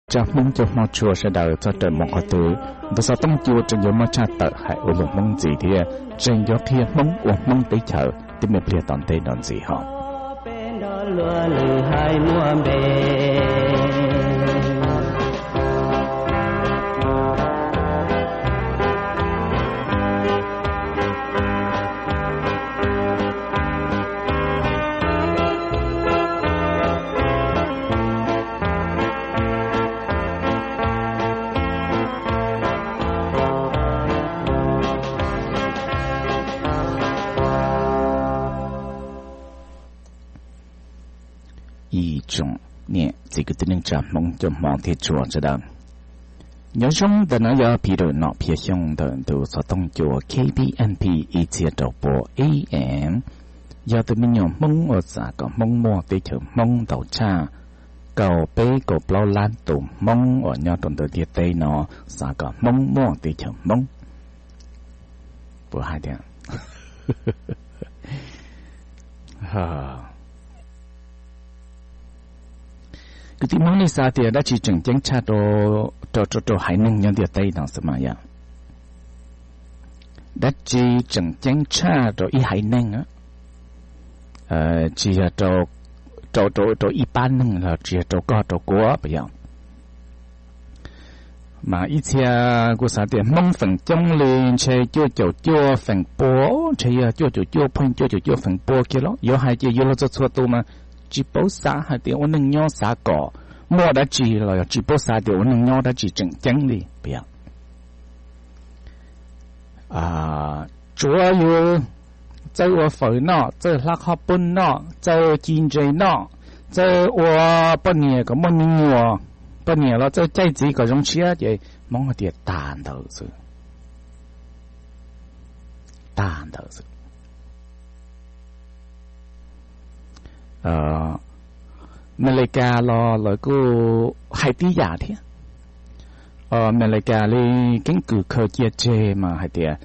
Tsa Hmoob cov Hmoob tshua sawv daws txog rawm mus qhov twg, ntu xov tooj cua tseem yuav muaj tshaj tawm hais ua luag Hmoob ntxiv thiab tseem yuav qhia Hmoob ua Hmoob teb chaws tib me pliag tom ntej no ntxiv hos. Ib tsoom niam txiv kwv tij neej tsa Hmoob cov Hmoob thiab tshua sawv daws, nyob zoo. Ntawm no yog Peter Nom Phiaj Xyooj ntawm ntu xov tooj cua K P N P ib txhiab rau pua A M, yog tus me nyuam Hmoob uas xav kom Hmoob muaj teb chaws Hmoob ntau tshaj kaum peb kaum plaub lab tus Hmoob uas nyob rau ntawm ntiaj teb no xav kom Hmoob muaj teb chaws Hmoob. Puas hais tias kwv tij Hmoob nej xav tias dab tsi tseem ceeb tshaj rau, rau, rau haiv neeg nyob ntiaj teb no xwb mas yom? Dab tsi tseem ceeb tshaj rau ib haiv neeg, tsis yog rau, rau, rau ib pab neeg los tsis yog rau koj rau kuv puas yog? Mas ib txhia kuv xav tias Hmoob feem coob li ntshe cuaj caum cuaj feem pua, ntshe yog cuaj caum cuaj point cuaj caum cuaj feem pua kiag los yuav hais ces yuav luag txhua txhua tus mas tsis paub xav hais tias ua neej nyob xav kom muaj dab tsi los yog tsis paub xav tias ua neej nyob dab tsi tseem ceeb li puas yog? Tsuav yus txawj ua fawm noj, txawj hlab qhov pub noj, txawj ci ntses noj, txawj ua poj niam kom muaj me nyuam, poj niam los txawj caij txiv kom zoo siab ces Hmoob hais tias tag ntawd xwb. Tag ntawd xwb. Amelikas los lawv kuj hais tib yam thiab. Amelikas li keeb kwm khaws cia tseg mas hais tias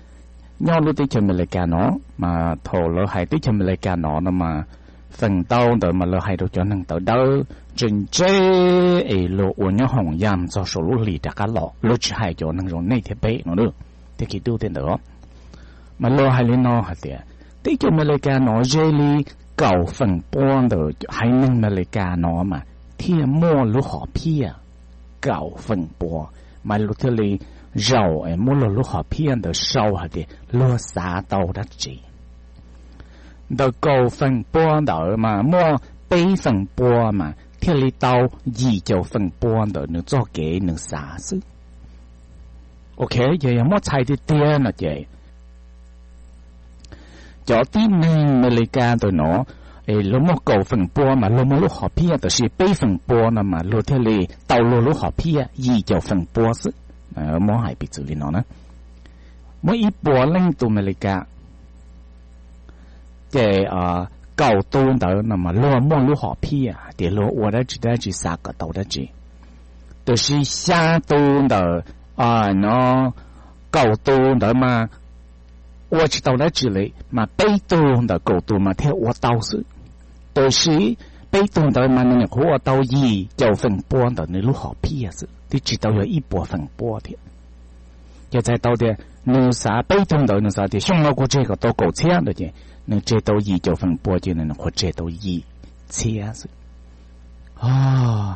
nyob lub teb chaws Amelikas no mas thaum lawv hais teb chaws Amelikas no no mas feem ntau ntawd mas lawv hais rau cov neeg tawv dawb ntse ntse es luag uas nyob hoom yam txog saum lub hlis rov qab los, luag tsis hais cov neeg zoo nej thiab peb no, thiab khib tub tej ntawd. Mas luag hais li no hais tias teb chaws Amelikas no ze li kaum feem pua ntawm haiv neeg Amelikas no mas thiaj muaj lub hom phiaj. Kaum feem pua, mas luag thiaj li zaum es muab luag lub hom phiaj ntawd sau hais tias luag xav tau dab tsi. Ntawm kaum feem pua ntawd mas muaj peb feem pua mas thiaj li tau yim caum feem pua ntawm nws txoj kev nws xav xwb. Ok, ces yog muab txhais tiag tiag no ces cov tib neeg Amelikas ntawm no, luag muaj kaum feem pua mas luag muaj lub hom phiaj, tab sis peb feem pua no mas luag thiaj li tau luag lub hom phiaj yim caum feem pua xwb. Muab hais piv txwv li no na, muaj ib puas leej tus Amelikas, ces kaum tus ntawd no mas luag muaj lub hom phiaj hais tias luag ua dab tsi dab tsi xav kom tau dab tsi. Tab sis xya tus ntawm no, kaum tus ntawd mas ua tsis tau dab tsi li, mas peb tug ntawm kaum tus mas thiaj ua tau xwb. Tab sis peb tug ntawd mas nws nyuam qhuav ua tau yim caum feem pua ntawm nws lub hom phiaj xwb, twb tsis tau yog ib puas feem pua thiab. Ces txhais tau tias nws xav peb tug ntawd, nws xav tias xyoo no kuv tseg kom tau kaum txhiab ntawd ces nws tseg tau yim caum feem pua ces nws nyuam qhuav tseg tau yim txhiab xwb.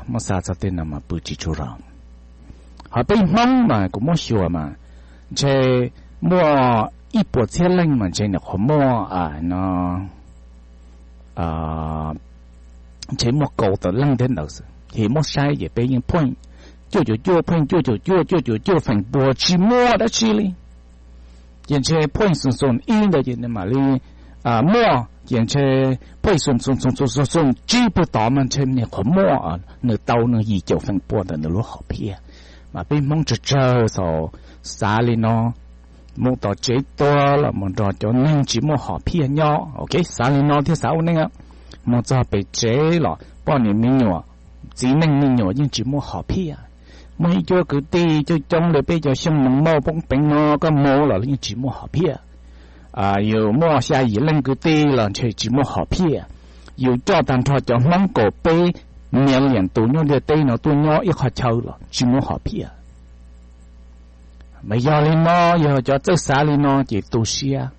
Muab xav txog tej no mas pw tsis tsaug zog. Ho peb Hmoob mas kuv muab xyuas mas ntshe muaj ib puas txhiab leej mas ntshe nyuam qhuav muaj no, ntshe muaj kaum tawm leej thiab ntawd xwb. Ces muab saib ces peb yeej pheej cuaj caum cuaj, pheej cuaj caum cuaj, cuaj caum cuaj feem pua tsis muaj dab tsi li. Ces ntshe pheej xoom xoom ib ntawd ces mam li muaj, ces ntshe pheej xoom xoom xoom xoom xoom tsib puag tod mas ntshe nyuam qhuav muaj, nws tau nws yim caum feem pua ntawm nws lub hom phiaj. Mas peb Hmoob tsawg tsawg xav li no, mus tom tsev tuag los mus nrog cov neeg tsis muaj hom phiaj nyob, ok, xav li no thiab xav ua neej, mus txog pem tsev los poj niam me nyuam, txiv neej me nyuam yeej tsis muaj hom phiaj. Muaj ib cuab kwv tij coob coob li peb cov Xyooj Moos Mauj Poob Peev no koj mus los yeej tsis muaj hom phiaj. Yus muaj xya yim leej kwv tij los ntshe tsis muaj hom phiaj. Yus coj tag nrho cov Hmoob kaum peb million tus nyob ntiaj teb no tuaj nyob ib qhov chaw los tsis muaj hom phiaj. Mas yog li no, yog cov txawj xav li no ces tu siab,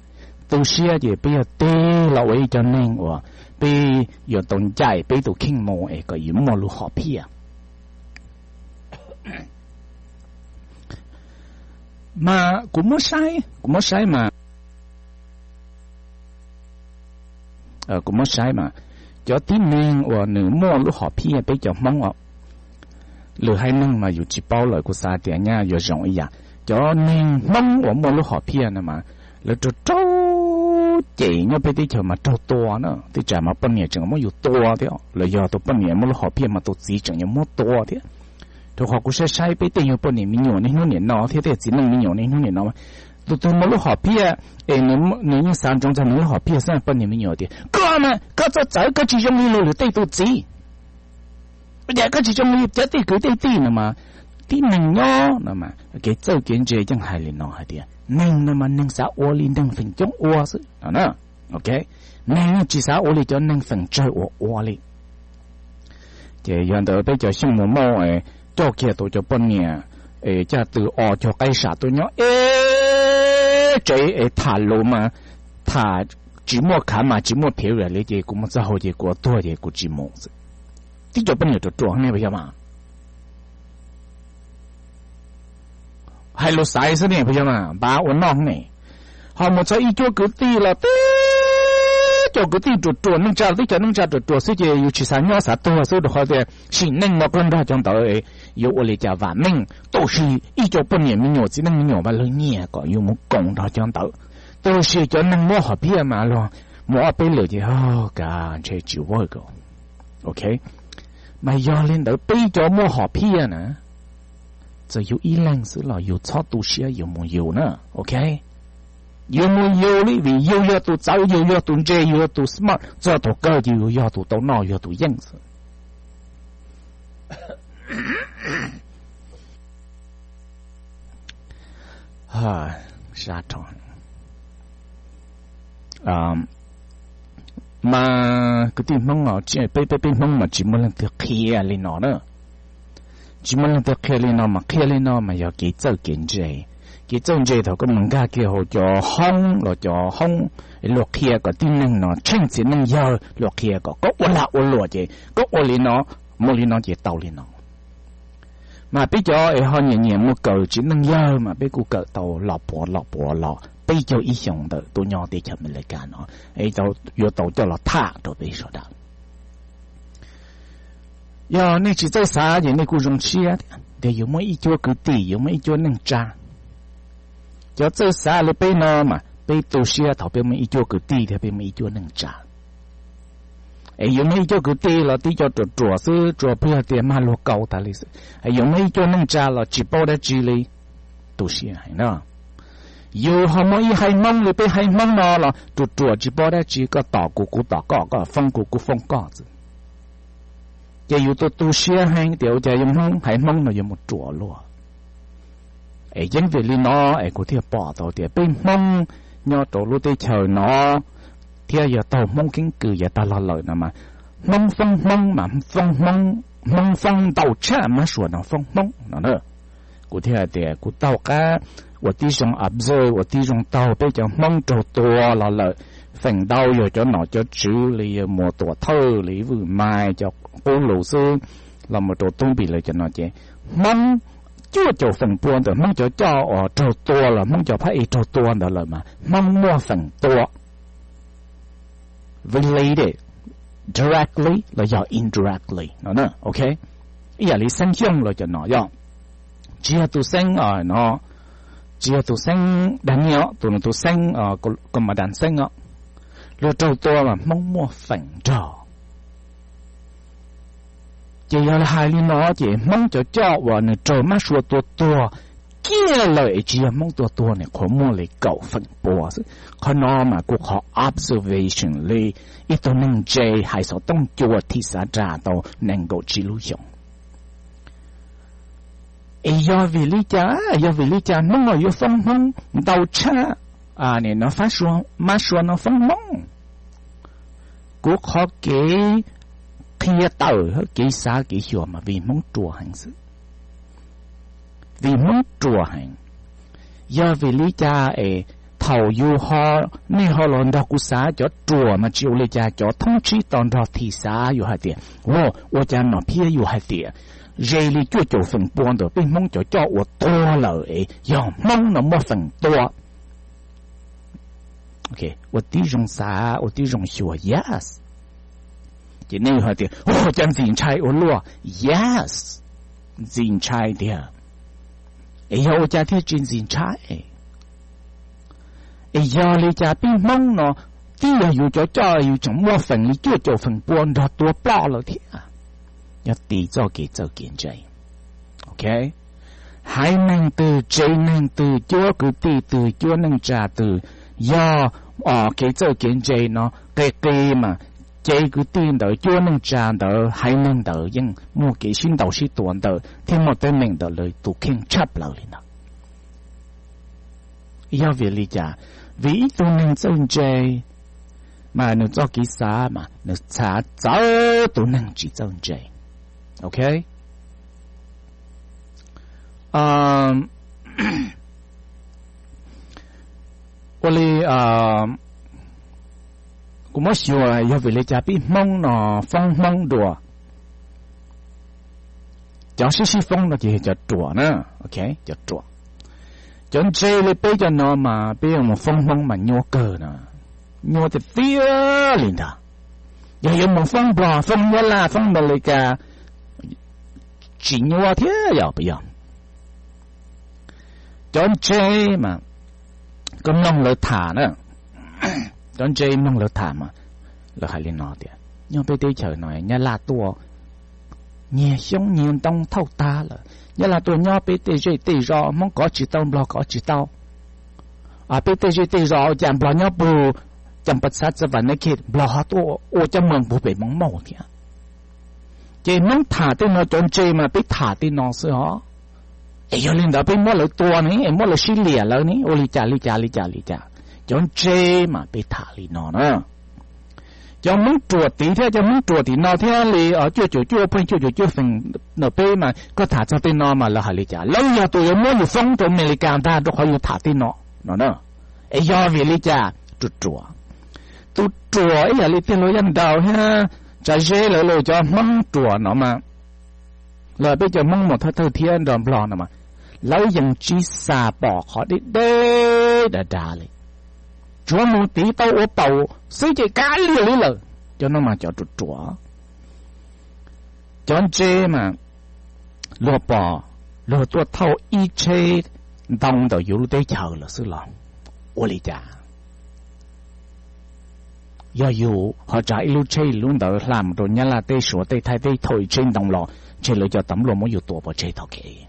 tu siab ces peb yog tig los ua ib cov neeg uas peb yuav tau ncaim peb tus kheej mus es kom yuav muaj lub hom phiaj. Mas kuv muab saib, kuv muab saib mas, kuv muab saib mas, cov tib neeg uas nws muaj lub hom phiaj peb cov Hmoob os, lwm haiv neeg mas yus tsis paub lawm, kuv xav tias nyaj yuav zoo ib yam. Cov neeg Hmoob uas muaj lub hom phiaj no mas lawv rau rau cem nyob peb teb chaws mas raug tua na, tej tsam mas poj niam tseem muab yus tua thiab, los yog tus poj niam muaj lub hom phiaj mas tus txiv tseem yuav muab tua thiab. Rau qhov kuv saib saib peb tej yug poj niam me nyuam niaj hnub niam no thiab tej txiv neej me nyuam niaj hnub niam no, tus twg muaj lub hom phiaj es nws yeej xav ntsoov txog nws lub hom phiaj xwb, poj niam me nyuam tias koj mas koj txawj txawv, koj tsis zoo li luag lwm tej tus txiv, koj tsis zoo li cov tej kwv tej tij no mas. Tib neeg nyob no mas kev txawj kev ntse yeej hais li no hais tias neeg no mas neeg xav ua li neeg feem coob ua xwb no. Neeg yeej tsis xav ua li cov neeg feem tsawg uas ua li. Ces yog ntawd peb cov Xyooj Mus Mauj coj kiag tau cov poj niam es caj tw o cog qaib sam tuaj nyob ib tsev es tham lus mas tham tsis muaj khav mas tsis muaj phiv li ces kuv mus txog hauv ces kuv ua tuag ces kuv tsis mus xwb. Tib cov poj niam ruam ruam ne puas yog mas, hais lus xaiv xwb ne puas yog mas, npav ua noj ne. Ho mus txog ib cuab kwv tij los tib cov kwv tij ruam ruam, neej tsa tib cov neej tsa ruam ruam xwb ces yus tsis xav nyob xav tuag xwb rau qhov tias sim neej no koj nrog cov ntawd yuav ua li cas vam meej, tab sis ib co poj niam me nyuam txiv neej me nyuam mas luag nyiam kom yus mus koom nrog cov ntawd. Tab sis cov neeg muab hom phiaj mas luag mus ob peb lwm ces kav ntshe tsis work. Ok, mas yog li ntawd peb cov muaj hom phiaj na, txawm yus ib leeg xwb los yus txhob tu siab yuav mus yus na. Ok, yuav mus yus li vim yus yog tus txawv, yus yog tus ntse, yus yog tus smart, txog thaum kawg ces yus yog tus tau noj, yog tus yeej xwb. Mas kwv tij Hmoob, peb peb peb Hmoob mas tsis muaj leej twg qhia li no na. Tsis muaj leej twg qhia li no mas qhia li no mas yog kev txawj kev ntse. Kev txawj ntse thaum koj mus nkag kiag hauv cov hoob los cov hoob luag qhia kom tib neeg no tsheej txiv neej yawg luag qhia kom koj ua lag ua luam ces koj ua li no, muaj li no ces tau li no. Mas peb cov es ho nyiam nyiam mus kawm txiv neej yawg mas peb kuj kawm tau los puav los puav los peb caug ib xyoos ntawm tuaj nyob teb chaws Amelikas no, es yuav tau coj los tham rau peb sawv daws. Yog nej tsis txawj xav ces nej kuj zoo siab tias yus muaj ib cuab kwv tij, yus muaj ib cuab neej tsa. Cov txawj xav li peb no mas peb tu siab thaum peb muaj ib cuab kwv tij thiab peb muaj ib cuab neej tsa. Es yus muaj ib cuab kwv tij los tib co ruam ruam xwb, tsuas pheej tias mag luag kaus tas li xwb. Es yus muaj ib cuab neej tsa los tsis paub dab tsi li, tu siab heev na. Yus ho muaj ib haiv Hmoob li peb haiv Hmoob no los ruam ruam tsis paub dab tsi, koj tos kuv kuv tos koj, koj foob kuv kuv foob koj xwb. Ces yus tu tu siab heev tias ua cas haiv Hmoob no yuav mus ruam luaj. Es yeej vim li no es kuv thiaj pom tau tias peb Hmoob nyob rau lub teb chaws no thiab yog taug Hmoob keeb kwm yav tag los lawm no mas Hmoob foob Hmoob mas foob Hmoob, Hmoob foob ntau tshaj mab sua no foob Hmoob no. Kuv thiaj hais tias kuv taug qab ua tib zoo observe, ua tib zoo taug peb cov Hmoob raug tua los lawm, feem ntau yog cov nom cov tswv li Muas Tuam Thawj li Vwj Mai cov qub lus xwb, los mus rau Tub Npis lawv cov no ces Hmoob cuaj caum feem pua ntawm Hmoob cov coj uas raug tua los Hmoob cov phab ej raug tua ntawd lawm mas Hmoob muaj feem tua related directly los yog indirectly no. Ok, ib yam li Xeeb Xyooj los cov no yog, tsis yog tus Xeeb no, tsis yog tus Xeeb Daniel, tus no tus Xeeb Komadan Xeeb os, luag raug tua mas Hmoob muaj feem nrog. Ces yog hais li no ces Hmoob cov coj uas nws raug mab sua tua tuag kiag lawm es tsis yog Hmoob tua tuag nws qhuav muaj li kaum feem pua xwb. Qhov no mas kuv qhov observation li ib tug neeg ntse hais xov tooj cua thim xav ras tau nees nkaum tsib lub xyoos. Es yog vim li cas, yog vim li cas Hmoob los yuav foob Hmoob ntau tshaj no, mab sua no foob Hmoob? Kuv qhov kev qhia tawm kev xav kev xyuas mas vim Hmoob ruam heev xwb. Vim Hmoob ruam heev. Yog vim li cas es thaum yus ho, nej ho los nrog kuv xav cov ruam mas tsis ua li cas, cov thoob tsib to nrog thim xav yus hais tias, ua, ua cas nom phiab yus hais tias ze li cuaj caum feem pua ntawm peb Hmoob cov coj ua tuag lawm es yog Hmoob no muaj feem tua. Ua tib zoo xav, ua tib zoo xyuas, yes. Ces nej hais tias, ua cas ntxim ntshai ua luaj, yes, ntxim ntshai tiag. Es yog ua cas thiaj tsis ntxim ntshai? Es yog li cas peb Hmoob no, twb yog yus cov coj yus tseem muaj feem li cuaj caum feem pua nrog tua ploj lawm thiab. Yog tiv txoj kev txawj kev ntse. Haiv neeg twg, tsev neeg twg, cuab kwv tij twg, cuab neej tsa twg, yog kev txawj kev ntse no qis qis mas cev kwv tij ntawd, cuab neej tsa ntawd, haiv neeg ntawd yeej muaj kev sib ntaus sib tua ntawd thiab muaj teeb meem ntawm lawv tus kheej tshaj plaws li ntawd. Yog vim li cas? Vim ib tug neeg txawj ntse mas nws txoj kev xav mas nws xav txawv tus neeg tsis txawj ntse. Ok, ua li kuv muab xyuas yog vim li cas peb Hmoob no foob Hmoob dua. Cov sib sib foob no ces yog cov ruam na, cov ruam. Cov ntse li peb cov no mas peb yuav mus foob Hmoob mas nyuaj kawg no, nyuaj tiag tiag li ntag. Yog yuav mus foob Nplog, foob Nyab Laj, foob Amelikas, tsis nyuaj thiab yog puas yog? Cov ntse mas, koj mloog lawv tham na, cov ntse mloog lawv tham mas lawv hais li no tias nyob peb teb chaws no Nyab Laj tuaj nyiag xyoob nyiag ntoo thauj tag lawm, Nyab Laj tuaj nyob peb tej zej tej zos, Hmoob kov tsis tau, Nplog kov tsis tau. Peb tej zej tej zos ua cas Nplog nyob puag cam pas xav txav vas neb khe, Nplog ho tuaj ua cov moos puag pem Hmoob Mauj thiab. Ces Hmoob tham tej no, cov ntse mas peb tham tej no xwb os. Es yog li ntawd peb muab lawv tua ne, es muab lawv sib liam lawv ne, ua li cas li cas li cas li cas. Cov ntse mas peb tham li no na. Cov Hmoob ruam tid thiab cov Hmoob ruam tim no thiab li cuaj caum cuaj pheej cuaj caum cuaj feem ntawm peb mas koj tham txog tej no mas lawv hais li cas? Lawv yog tus yuav muab yus foob rau Amelikas ntag rau qhov yus tham tej no no na. Es yog vim li cas? Ruam ruam. Tus ruam ib yam li tiag los yaj nraus thiab Tsav Zeb lawv los cov Hmoob ruam no mas, los peb cov Hmoob mus thawj thawj thiab nrog Nplog no mas, lawv yeej tsis xav pom qhov deb deb dav dav li, tsuav mus tiv tau ua paum xwb ces kav liam li lawm. Cov no mas cov ruam ruam. Cov ntse mas luag pom, luag tuaj thauj ib tsheb ntoo ntawm yus lub teb chaws lawm xwb los ua li cas? Yog yus ho tsav ib lub tsheb lub ntawd hla mus rau Nyab Laj teb, Suav teb, Thaib teb, thauj ib tsheb ntoo los ntshe lawv cov tam luaj muab yus tua pov tseg tau kev.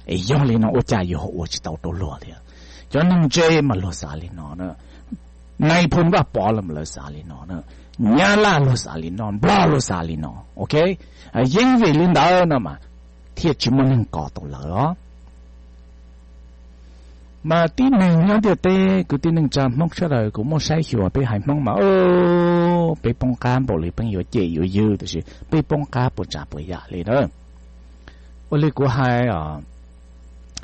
Es yog li no ua cas yus ho ua tsis tau rau luag thiab? Cov neeg ntse mas luag xav li no na. Nais Phoo Vaj Pov los lawv xav li no na. Nyab Laj luag xav li no, Nplog luag xav li no, ok. Yeej vim li ntawd no mas thiaj tsis muaj neeg kos tau lawv os. Mas tib neeg nyob ntiaj teb, kwv tij neej tsa Hmoob sawv daws, kuv muab saib xyuas peb haiv Hmoob mas peb poob qab npaum li pheej yuav cem yuav ywg, tiam sis peb poob qab puas tsav puas yam li na. Ua li kuv hais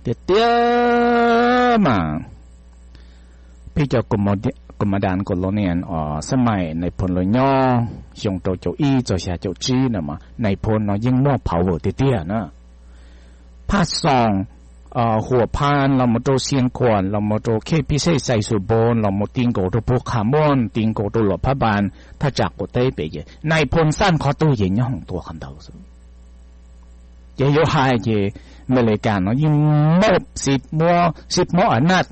tiag tiag mas, peb cov commandant colonial os, xab mais Nais Phoo lawv nyob xyoo rau caum ib txog xya caum tsib na mas Nais Phoo no yeej muaj power tiag tiag na. Phaj Xoom, Huam Phan los mus rau Xiav Khuam los mus rau Khej Phij Xej Xais Xus Npoos los mus ti nkaus rau Phu Qha Muaj, ti nkaus rau Luam Phab Npas, thaj tsam quav teb pem ces Nais Phoo Xaj qhov twg ces nyob hoom tua qhov ntawd xwb. Ces yuav hais ces Amelikas no yeej muaj xib mob a naj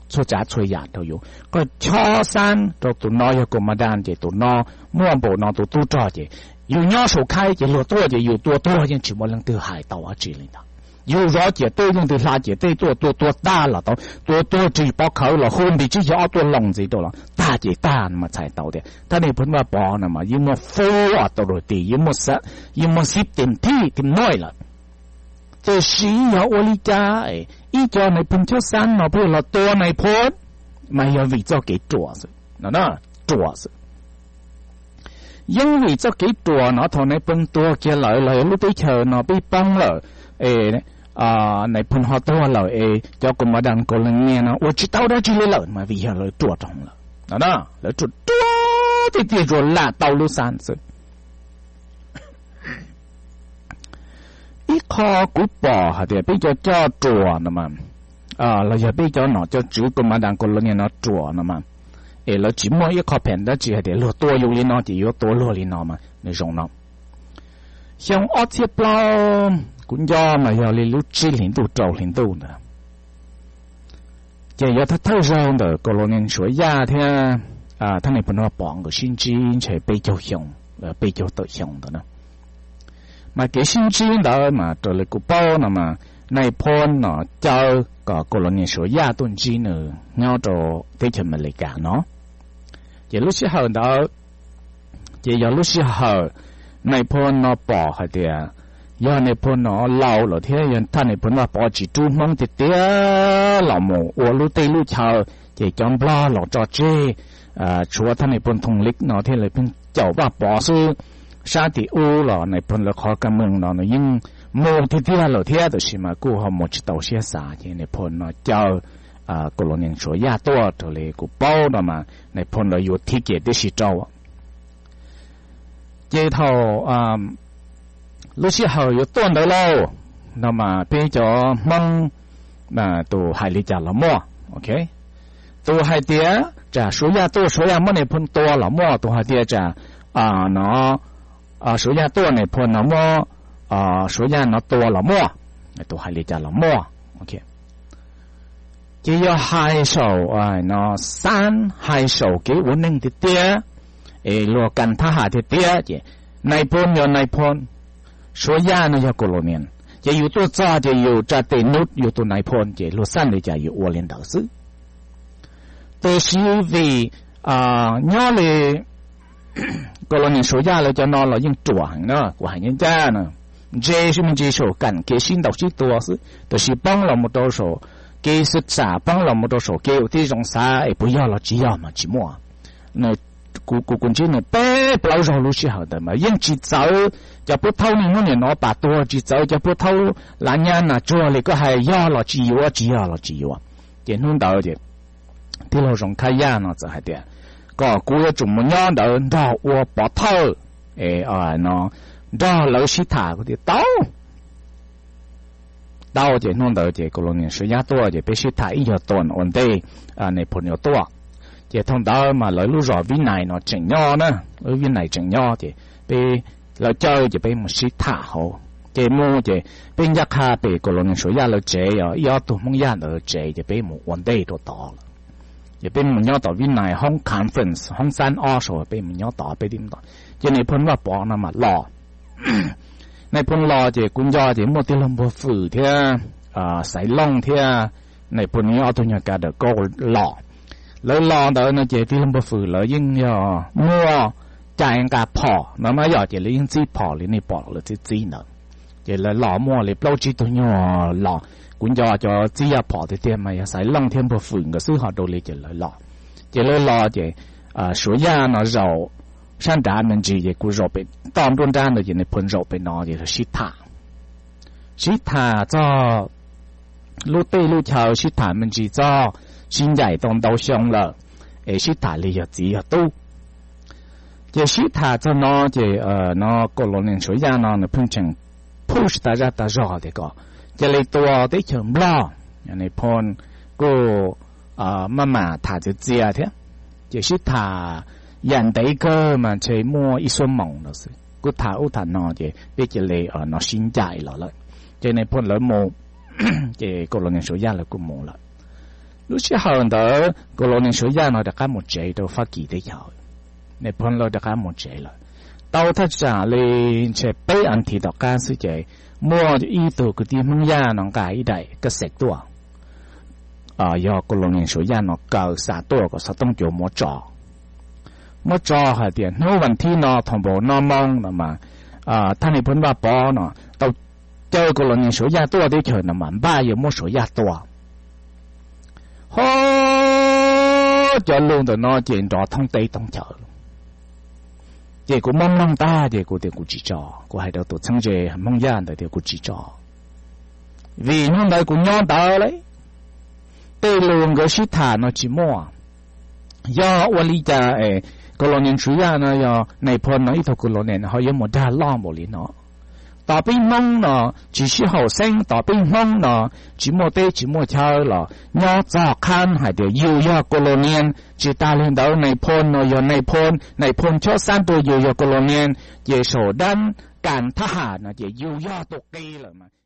txhua tsav txhua yam rau yus, koj chob xab rau tus no yog commandant ces tus no muaj npaum no tus tub rog ces yus nyob saum khaib ces luag tuaj ces yus tua tuag yeej tsis muaj leej twg hais tau dab tsi li ntawd. Yus zov ciam teb leej twg hla ciam teb tuaj tua tuag tag los tau, tua tuag ris pov khawv los hu npis tsib xyoos ob tuaj loos ntxiv rau los tag ces tag no mas txhais tau tias thaj Nais Phoo Vaj Pov no mas yeej muaj full authority, yeej muaj xib tem thij tim noij lawm. Tiam sis yog ua li cas ib co Nais Phoo chob xab no pheej los tua Nais Phoo, mas yog vim txoj kev ruam xwb, ruam xwb. Yeej vim txoj kev ruam no thaum Nais Phoo tuag kiag lawm los yog lub teb chaws no pib poob lawm, es Nais Phoo ho tuag lawm es cov koom mas das kos los nias no ua tsis tau dab tsi li lawm mas vim yog lawv ruam rau hauv lawm no, lawv ruam ruam tiag tiag, ruam lam tau lub xab xwb. Ib qho kuv pom hais tias peb cov coj ruam no mas, los yog peb cov nom cov tswv koom mas das kos los nias no ruam no mas, es lawv tsis muaj ib qho phem dab tsi hais tias luag tua yus li no ces yuav tua luag li no mas nws zoo no. Xyoo ob txhiab plaub, kuv nco mas yog li lub tsib hlis ntuj rau hli ntuj ntawd, ces yuav thawj thawj zaug ntawm kos los nias Suav Yaj thiab thaj Nais Phoo Vaj Pov nkawd sib ntsib ntshe peb caug xyoo, peb caug tawm xyoo ntawd na. Mas kev sib ntsib ntawd mas raws li kuv paub no mas Nais Phoo no caw kom kos los nias Suav Yaj tuaj ntsib nws nyob rau teb chaws Amelikas no. Ces lub sij hawm ntawd, ces yog lub sij hawm Nais Phoo no pom hais tias yog Nais Phoo no laus lawm thiab yog thaj Nais Phoo Vaj Pov tsis rub Hmoob tiag tiag los mus ua lub teb lub chaw, ces cov Nplog los tso tseg, tshuav thaj Nais Phoo Thoo Lik no thiab lawv pheej caum Vaj Pov xwb. Sab tim ub los Nais Phoo lawv qhov ka mees no nws yeej mus tiag tiag lawm thiab tab sis mas kuj ho mus tsis tau siab xav ces Nais Phoo no caw kos los nias Suav Yaj tuaj, raws li kuv paub no mas Nais Phoo lawv yuav thib kiag tib si rau. Ces thaum lub sij hawm yuav tuaj ntawd lauj, no mas peb cov Hmoob tus hais li cas los muaj, ok. Tus hais tias tsam Suav Yaj tuaj Suav Yaj muab Nais Phoo tua los muaj, tus hais tias tsam no Suav Yaj tuaj Nais Phoo no muab Suav Yaj no tua los muaj, tus hais li cas los muaj, ok. Ces yog hais saum no, xab hais saum kev ua neej tiag tiag, es luag kam thab ham tiag tiag ces Nais Phoo yog Nais Phoo, Suav Yaj no yog kos los nias, ces yus tuaj txog ces yus tsa tes nub yus tus Nais Phoo ces luag xab li cas yus ua li ntawd xwb. Tab sis vim nyob li kos los nias Suav Yaj lawv cov no los yeej ruam heev na, kuv hais ncaj ncaj na, ntse sib me ntsis saum kam kev sib ntaus sib tua xwb, tab sis poob los mus rau saum kev xwm txam, poob los mus rau saum kev ua tib zoo xav es puas yog los tsis yog mas tsis muaj. Kuv kuv ntsib nws peb plaub zaug lub sij hawm ntawd mas yeej tsis txawv cov pub thaub niaj hnub niaj no pas tuag, tsis txawv cov pub thaub lav nyab nas tsuag li koj hais yog los tsis yuav, tsis yog los tsis yuav. Ces hnub ntawd ces tij laug Zoov Khab Yaj no txawm hais tias kom kuv yuav tsum mus nyob ntawd nrog ua pov thawj, no, nrog lawv sib tham. Kuv tias tau, tau. Ces hnub ntawd ces kos los nias Suav Yaj tuaj ces peb sib tham ib nyuag tuas ua ntej Nais Phoo yuav tuaj. Ces thaum ntawd mas lawv lub zos Vib Nais no tseem nyob na, lub Vib Nais tseem nyob ces peb, lawv caw ces peb mus sib tham hauv. Ces mus ces peb ncaj qha pem kos los nias Suav Yaj lawv tsev, ib ob tug Hmoob Yaj ntawd tsev ces peb mus ua ntej rau tod lawm. Ces peb mus nyob tom Vib Nais hoob conference, hoob xab ob saud peb mus nyob tod peb tib tod. Ces Nais Phoo Vaj Pov no mas los. Nais Phoo los ces kuv nco ces muaj tij laug Npuag Fwm thiab Xaiv Looj thiab Nais Phoo nws ob tug nyuag ka dawm kauj los. Lawv los ntawd no ces tij laug Npuag Fwm lawv yeej yog muaj cai nqa phom no mas yog ces lawv yeej txib phom li nej pom lawv txib txib ntawd. Ces lawv los muaj li plaub tsib tug nyuag los, kuv nco cov txib yaj phom tiag tiag mas yog Xaiv Looj thiab Npuag Fwm nkawd xwb ho rau li ces lawv los. Ces lawv los ces Suav Yaj no zaum sab nrad me ntsis ces kuv zaum pem toj nruab nrab ntawd ces Nais Phoo zaum pem no ces lawv sib tham, sib tham txog lub teb lub chaw, sib tham me ntsis txog sib ncaim tau ntau xyoo lawm, es sib tham li yog txiv yog tub. Ces sib tham txog no ces no kos los nias Suav Yaj no nws pheej tseem push tas zaj tas zog tias kom cia li tua teb chaws Nplog. Nais Phoo kuj maj mam tham txias txias thiab. Ces sib tham yam ntev kawg mas ntshe muaj ib xuab moos no xwb, kuj tham ub tham no ces peb cia li no sib ncaim los lawm. Ces Nais Phoo lawv mus, ces kos los nias Suav Yaj lawv kuj mus lawm. Lub sij hawm ntawd kos los nias Suav Yaj no rov qab mus tsev rau Fab Kis teb chaws, Nais Phoo lawv rov qab mus tsev lawm. Tau thaj tsam li ntshe peb as thiv tom qab xwb ces muaj ib tug kwv tij Hmoob Yaj no nqa ib daim kaj xev tuaj, yog kos los nias Suav Yaj no kaw xa tuaj kom xov tooj cua muab tso, muab tso hais tias hnub vas thib no thaum npaum no moo no mas thaj Nais Phoo Vaj Pov no tau caw kos los nias Suav Yaj tuaj teb chaws no mas npaj yuav muab Suav Yaj tua. Ho cov lus ntawm no ces nrov thoob teb thoob chaw. Ces kuv muab mloog tag ces kuv tias kuv tsis tso, kuv hais rau tus txheeb ze Hmoob Yaj ntawd tias kuv tsis tso, vim hnub ntawd kuv nyob ntawd lawm, tej lus nkawd sib tham no tsis muaj. Yog ua li cas es colonial Tswv Yaj no, yog Nais Phoo no, ib tug colonial no ho yuav mus dag loj npaum li no? Tom peb Hmoob no tsis sib haum xeeb, tom peb Hmoob no tsis muaj teb tsis muaj chaw los nyob txog qhab hais tias yus yog colonial, tsis tas li ntawd Nais Phoo no yog Nais Phoo, Nais Phoo chob xab rua yus yog colonial, ces saum dab kas thab ham no ces yus yog tus qi lawm mas.